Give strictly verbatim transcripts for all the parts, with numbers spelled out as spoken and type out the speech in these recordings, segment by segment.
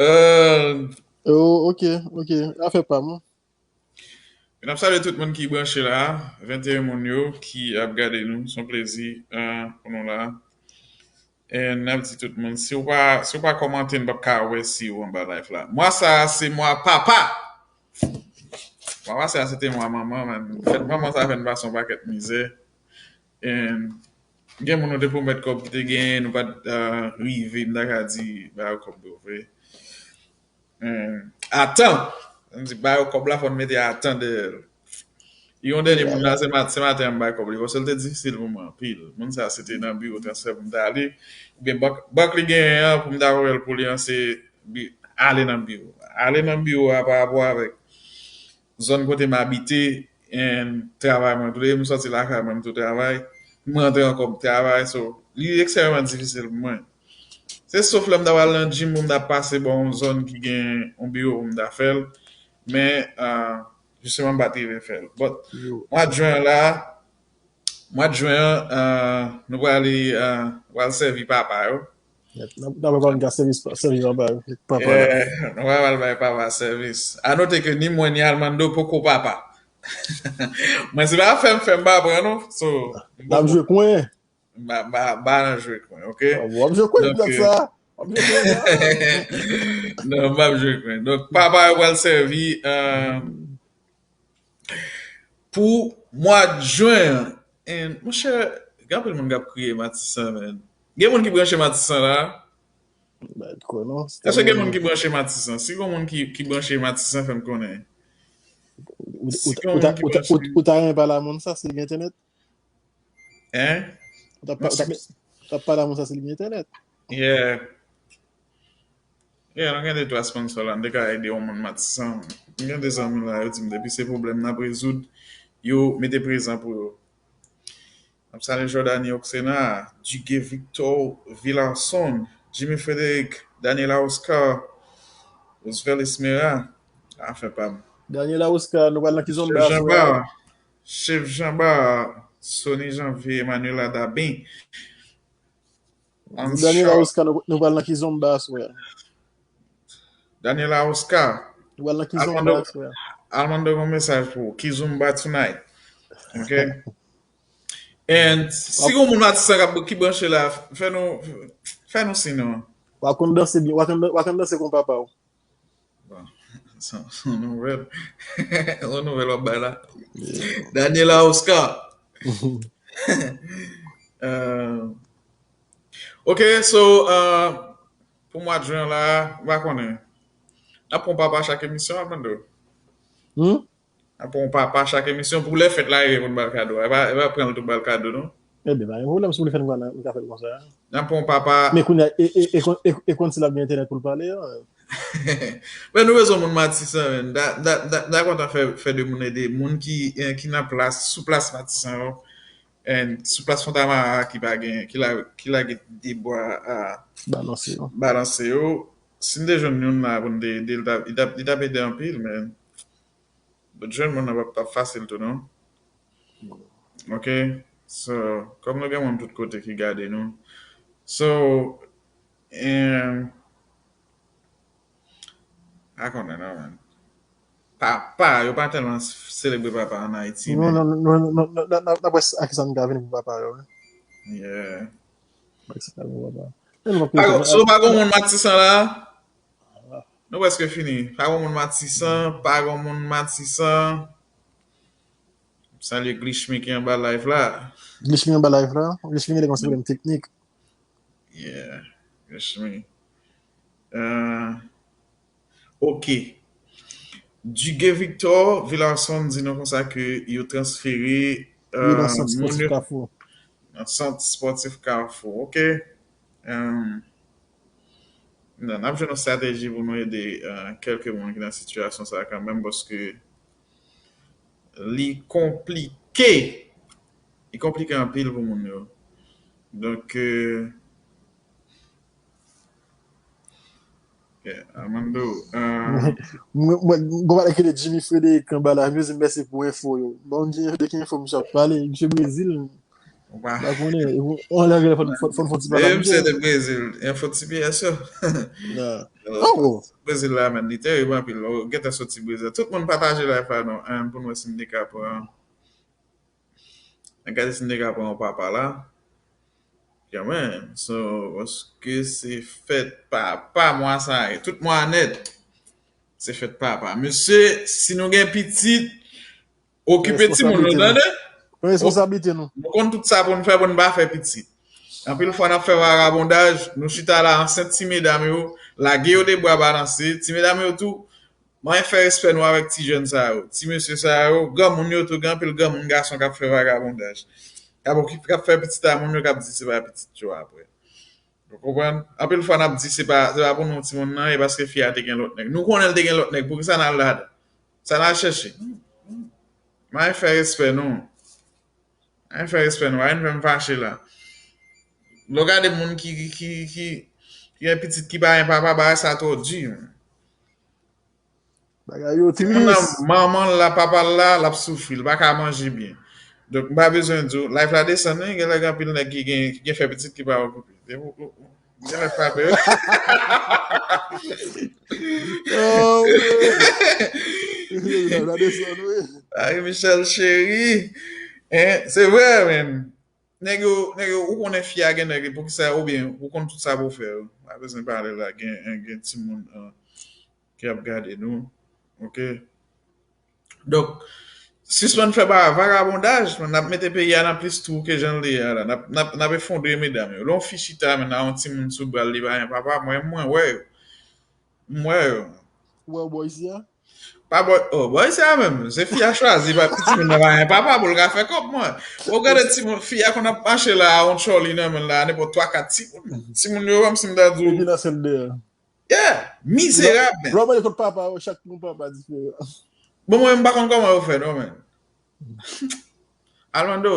Euh, Oh, ok, ok. Afè pa m. N ap salye tout moun ki branche la, venteyen moun yo ki ap gade nou. Se yon plezi uh, pou nou la. E n ap di tout moun, si w pa, si w pa kòmante, n p ap ka wè si w anba live la. Mwa sa a, se mwa papa. Mwa pase a, se te mwa manman, man. Fèt manman sa fè n pase yon pakèt mizè. E gen moun nou te pwomèt kòb ki te genyen, nou pa t uh, rive, m ta ka di, ba yo kòb yo vre. Atan! M di, ba yo kòb la, fò n mete atan dèyè l. Yon dènye moun la, se mat, se maten an m bay kòb li, paske l te difisil pou mwen anpil. Moun sa se te nan biwo transfè pou m ta ale. Oubyen bank, bank li genyen an, pou m ta voye l pou li an, se bi- ale nan biwo. Ale nan biwo a pa rapò avèk zòn kote m abite, and travay mwen tou. Depi m sòti lakay mwen, m tou travay. M rantre ankò, m travay. So, li ekstrèmman difisil pou mwen. Se sof lè m ta pral nan gym pou m ta pase bò yon zòn ki gen yon biwo pou m ta fè l. Men, uh, jisteman, m pa t rive fè l. But, mwa jen an la, mwa jen an, uh, nou prale uh, pral sèvi papa yo. N ap papa n ka sèvis sèvi papa papa. Nou pral bay papa sèvis. A note ke ni mwen ni Armando poko papa. Mwen se pa fè m fè m pa pran non. So, N ap jwe kwen. Ba ba ba nan jwe kwen, ok? W ap jwe kwen dat sa. W ap jwe kwen. Non, m ap jwe kwen. Donk, papa yo pral sèvi uh, pou mwa jen an. And, monchè, gen anpil moun k ap kriye Matisan, man. Gen moun ki branche Matisan la? Ba, kwen non. Èske gen moun ki branche Matisan? Si gen moun ki, ki branche Matisan, fè m konnen. Ou ta renmen pale a moun sa si l gen entènèt? Hein? Ou ta pale a moun sa si l gen entènèt? Yeah. Yeah, nou gen de twa sponsor la, nou te ka ede yon moun Matisan. M gen de zanmi la, yo di m depi se pwoblèm n ap rezoud, yo mete prezan pou yo. N ap salye Jordany Oksena, Dugué Victor Villarson, Jimmy Frédéric, Daniela Oscar, Roosevelt Esmera, afè pa m. Daniela Oscar, nou pral nan kizomba Jean Bar, Chef Jean Bar, Sony Janvier, Emmanuela Dabin. Daniela Oscar, nou pral nan kizomba aswè. Daniela Oscar. Nou pral nan kizomba aswè. Armando gon mesaj pou ou. Kizomba tonight. Ok. And si gon moun Matisan k ap ki branche la, fè nou fè nou sinon. W a konn danse byen, w a konn danse kon papa w. Bon, se yon nouvèl. Yon nouvèl w ap bay la. Daniela Oscar. uh, ok, so uh, pou mwa jen la, w pa konnen. N ap pran papa chak emisyon, Armando. Hmm? N ap pran papa chak emisyon pou lè fèt la rive pou n ba l kado. E pa, e pa pran l tou ba l kado, non? Ebyen, pa gen pwoblèm si w vle fè n ka fè l konsa. N ap pran papa. Men kounye a, e, e, e, e, e konn si l ap gen entènèt pou l pale an. Men nou bezwen moun Matisan, men. Da, da, da, da kontan fè, fè de moun ede. Moun ki, eh, ki nan plas, sou plas Matisan yo. And sou plas Fontamara ki pa gen, ki la, ki lage de bwa a balanse yo. Balanse yo. Si n te jwenn youn la pou n te ede l, li t ap ede anpil, men. But jwenn moun nan p ap fasil tou, non? Ok? So, kòm nou gen moun tout kote ki gade nou. So, um, a konnen non, man. Papa, yo pa tèlman selebre papa an Ayiti. Non, non, non, non, non, non, non, non, a ki sa n ka vini pou papa yo, wi. Yeah. A ki sa n ka vini pou papa. So, pa gen moun Matisan la? Nou prèske fini. Pa gen moun Matisan, pa gen moun Matisan. Salye Glishmi ki anba live la. Glishmi anba live la. Glishmi gen yon pwoblèm teknik. Yeah. Glishmi. Uh, ok. Dugué Victor Villarson di nou konsa ke yo transfere uh, nan sant spòtif Kafou. Nan sant spòtif Kafou. Ok. Um, N ap jwenn yon estrateji pou nou ede uh, kèlke moun ki nan sitiyasyon sa a kanmenm, paske li konplike. Li konplike anpil pou moun yo. Donk, euh, yeah, Armando. Mwen, mwen, mwen, mwen, Jimmy Frédéric anba la, mèsi pou enfo yo. Bon, de ki enfo misye ap pale, misye Brezil. Ou pa konnen, ou anlè anglè fò n fò n fò n ti pale. Menm se de Brezil, yon fo ti pyès yo. Brezil la, men, li terib anpil. Ou gentan soti Brezil. Tout moun pataje live la non, pou n wè si m te ka pran. Ann gade si n te ka pran yon papa la. Kanmenm, so, paske se fèt papa mwa sa ye. Tout mwa nèt, se fèt papa. Mesye, si nou gen pitit, okipe timoun nou, tande? Pran responsablite nou. Nou konn tout sa pou n fè, pou n pa fè pitit. Anpil fwa, n ap fè vagabondaj, nou chita la ansent ti medam yo, lage yo de bra balanse, ti medam yo tou, mwen fè respè nou avèk ti jèn sa yo, ti mesye sa yo, granmoun yo tou, gen anpil granmoun gason k ap fè vagabondaj. K ap okipe, k ap fè pitit a moun yo, k ap di se pa pitit yo apre. Ou konprann? Anpil fwa n ap di se pa, se pa pou nou timoun nan, e paske fi a te gen lòt nèg. Nou konnen l te gen lòt nèg, poukisa n al ladan? Sa n al chèche? Mwen fè respè nou. Ann fè respè nou, ann fè m fache la. Lè w gade moun ki, ki, ki, ki, ki gen pitit ki pa gen papa, bagay sa twò di. Bagay yo tris. Moun nan manman l la, papa l la, l ap soufri, li pa ka manje byen. Donk, m pa bezwen di w, live la desann, wi, gen lè gen anpil nèg ki gen, ki gen fè pitit ki pa okipe. Depi w, w, w, Genlè frape yo. Oh, wi. Genlè frape yo, wi. Ay, Michel cheri. Hein, se vre, men. Nèg yo, nèg yo, ou konnen fi a gen nèg, poukisa, oubyen, ou konn tout sa pou fè yo. Pa bezwen pale la, gen, gen timoun, uh, ki ap gade nou. Ok? Donk, sispann fè ba-, vagabondaj, n ap mete peyi a nan plis twou ke jan l ye a la. N ap, n ap, n ap efondre medam yo. Lè yon fi chita, men, nan yon timoun sou bra l, li pa gen papa, mwen, mwen wè yo. M wè yo. Ou wè yo bò isi a? Pa bò, oh, bò isi a menm. Se fi a chwazi, pa, timoun nan pa gen papa pou l ka fè kòb, mwen. Ou gade timoun, fi a konn ap mache la, a yon tchòli nan men l la, nenpòt twa, kat timoun. Timoun yo, kòmsi m ta di w. Epi nan sèl deyò. Yeah, mizerab, men. Lè w mande kot papa yo, chak moun papa diferan. Bon, mwen, m pa konn kòman yo fè, non, men. Armando,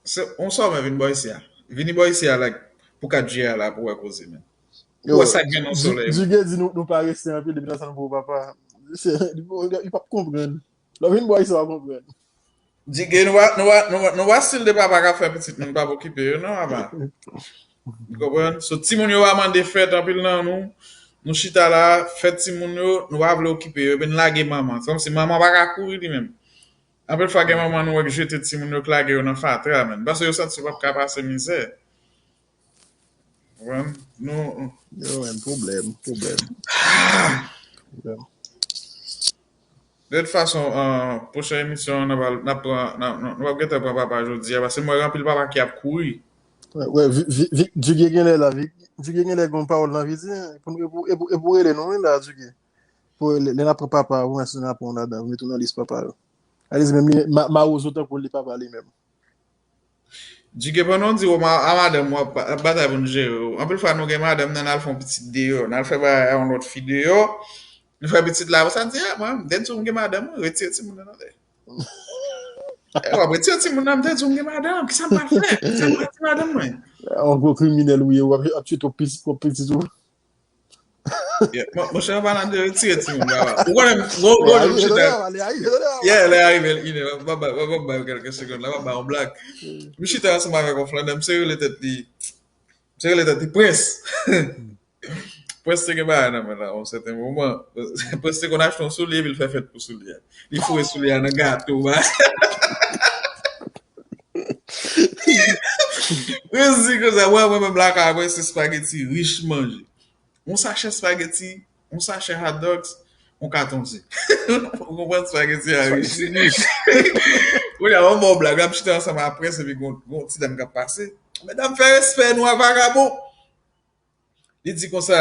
se, on sòmè vin bò isi a. Vini bò isi a, like, pou kat jiyè a la, pou wè koze, men. Pou wè sa k gen nan solèy. Dugué di nou, nou parese anpil, depi nan sa nou pou papa. Se, li, li p ap konprann. Lè w vin bò isi a, w a konprann. Dugué, nou pa, nou pa, nou pa, nou pa stil de papa k ap fè pitit moun pa okipe yo, non, papa. Ou konprann? So, timoun yo pa mande fèt, anpil nan nou, nou chita la, fè timoun yo, nou pa vle okipe yo, epi n lage manman. Se kòmsi manman pa ka kouri li menm. Anpil fwa, gen manman nou wè k jete timoun yo, k lage yo nan fatra, menm. Paske yo santi yo p ap ka pase mizè. Konprann? Nou. Yo, men, pwoblèm, pwoblèm. Pwoblèm. De tout fason, uh, pwochen emisyon an, n ap, n ap pran, n ap, nou p ap gentan pran papa jodi a, paske m wè gen anpil papa ki ap kouri. Wè, wè, vi, vi, vi, Dugué genlè la, vi, Dugué genlè gen yon pawòl nan vi di, e pou, e pou, e pou, e pou rele nou, wi, la, Dugué. Pou lè, lè n ap pran papa, pou mwen, si n ap pran ladan, mete w nan lis papa yo. Alèz menm li, ma, mawozo tankou li papa li menm. Dugué, pandan w di w a madanm w ap, ap batay pou n jere w. Anpil fwa, nou gen madanm nan, n al fè yon pitit deyò, n al fè bagay a yon lòt fi deyò, nou fè pitit la, sa n di, ah, mwen, m te di w m gen madanm, mwen, retire timoun nan nan tè. Eh, w ap retire timoun nan, m te di w m gen madanm, kisa m pral fè? Kisa m pral di madanm mwen? Yon gwo kriminèl ou ye, w ap, ap tiye twòp pitit, twòp pitit ou. Yeah. Mon, monchè, an palan de retire timoun, papa. Ou konnen, gwo, gwo, jou m chita. Yeah, lè a rive, inè, m ap bay, m ap bay kèlke segonn la, m ap bay yon blag. M chita ansanm avèk yon flannè, misye rele tèt li, misye rele tèt li Prens. Prens te gen bagay nan men la, yon sèten moman. Prens te konn achte yon soulye, epi l fè fèt pou soulye a. Li foure soulye a nan gato, ba. Prens di konsa, mwen, mwen menm lakay mwen, se spaghetti rich manje. Yon sachè spaghetti, yon sachè hot dogs, yon katon zi. Ou konprann, spaghetti a rich. Kounye a, yon bon blag, m ap chita ansanm a Prens, epi gon, gon ti dam k ap pase. Medam, fè respè nou a vagabon. Li di konsa,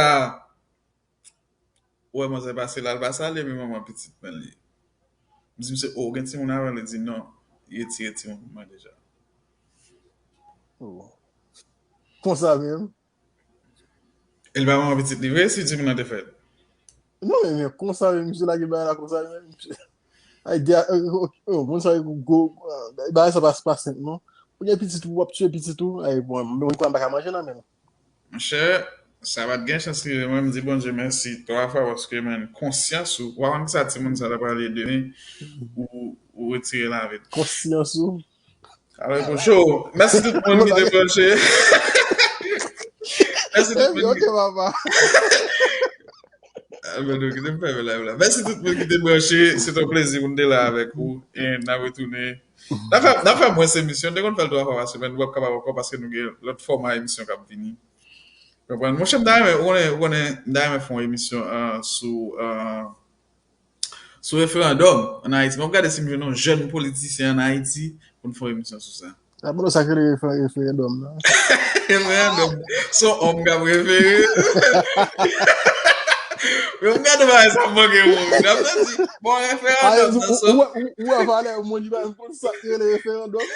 ou wè manzè pase la, l pa salye, men manman pitit mwen li ye. M di misye, oh, ou gen timoun avè l? Li di non, li retire timoun pou mwen deja. Oh. Konsa menm? E li pa manman pitit li vre, si timoun nan te fèt? Non, men, men konsa menm, misye lage bagay la konsa menm. Ay, di a, oh, oh, oh, moun sa yo gwo, ah, bagay sa pa, pa senp, non. Ou gen pitit ou, w ap tiye pitit ou, ay, bon, mwen kwè m pa ka manje nan men l. Monchè, sa pa t gen chans rive mwen, m di Bondye mèsi twa fwa, paske, men, konsyans ou, w pa konn kisa timoun sa ta prale demen, ou, ou retire lavi l. Konsyans ou? Avèk ou cho. Mèsi tout moun ki te branche. Mèsi tout Epi, moun ok, ki papa. Ah, men nou kite m fèmen live la. Mèsi tout moun ki te branche. Se te yon plezi pou n te la avèk ou. E n ap retounen. N ap fè, n ap fè mwens emisyon. Nou te konn fè l twa fwa pa semèn. Nou p ap kapab ankò paske nou gen lòt fòma emisyon k ap vini. Konprann? Monchè, m ta renmen, ou konnen, ou konnen, m ta renmen fè yon emisyon ah, sou, ah, sou referandòm ann Ayiti. M ap gade si m jwenn yon jèn politisyen ann Ayiti pou n fè yon emisyon sou sa. Apre sa, ki referandòm nan. Referandòm. Se yon òm k ap refere. Yo, m gade bagay sa manke moun. N ap di, bon, referandòm nan sou. Ou wè valè moun li pa konn sa ki rele referandòm.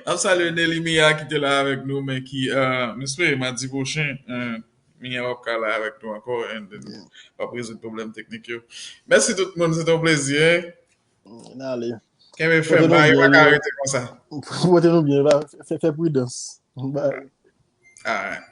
N ap salye Nelly Mia ki te la avèk nou, men ki, euh, m espere madi pwochen, euh, Mia w ap ka la avèk nou ankò, and then w ap rezoud pwoblèm teknik yo. Mèsi tout moun, se te yon plezi, hein? N ale. Kenbe fèm, bagay yo pa ka rete konsa. Pote nou byen, fè, fè pridans. Bye. Alright.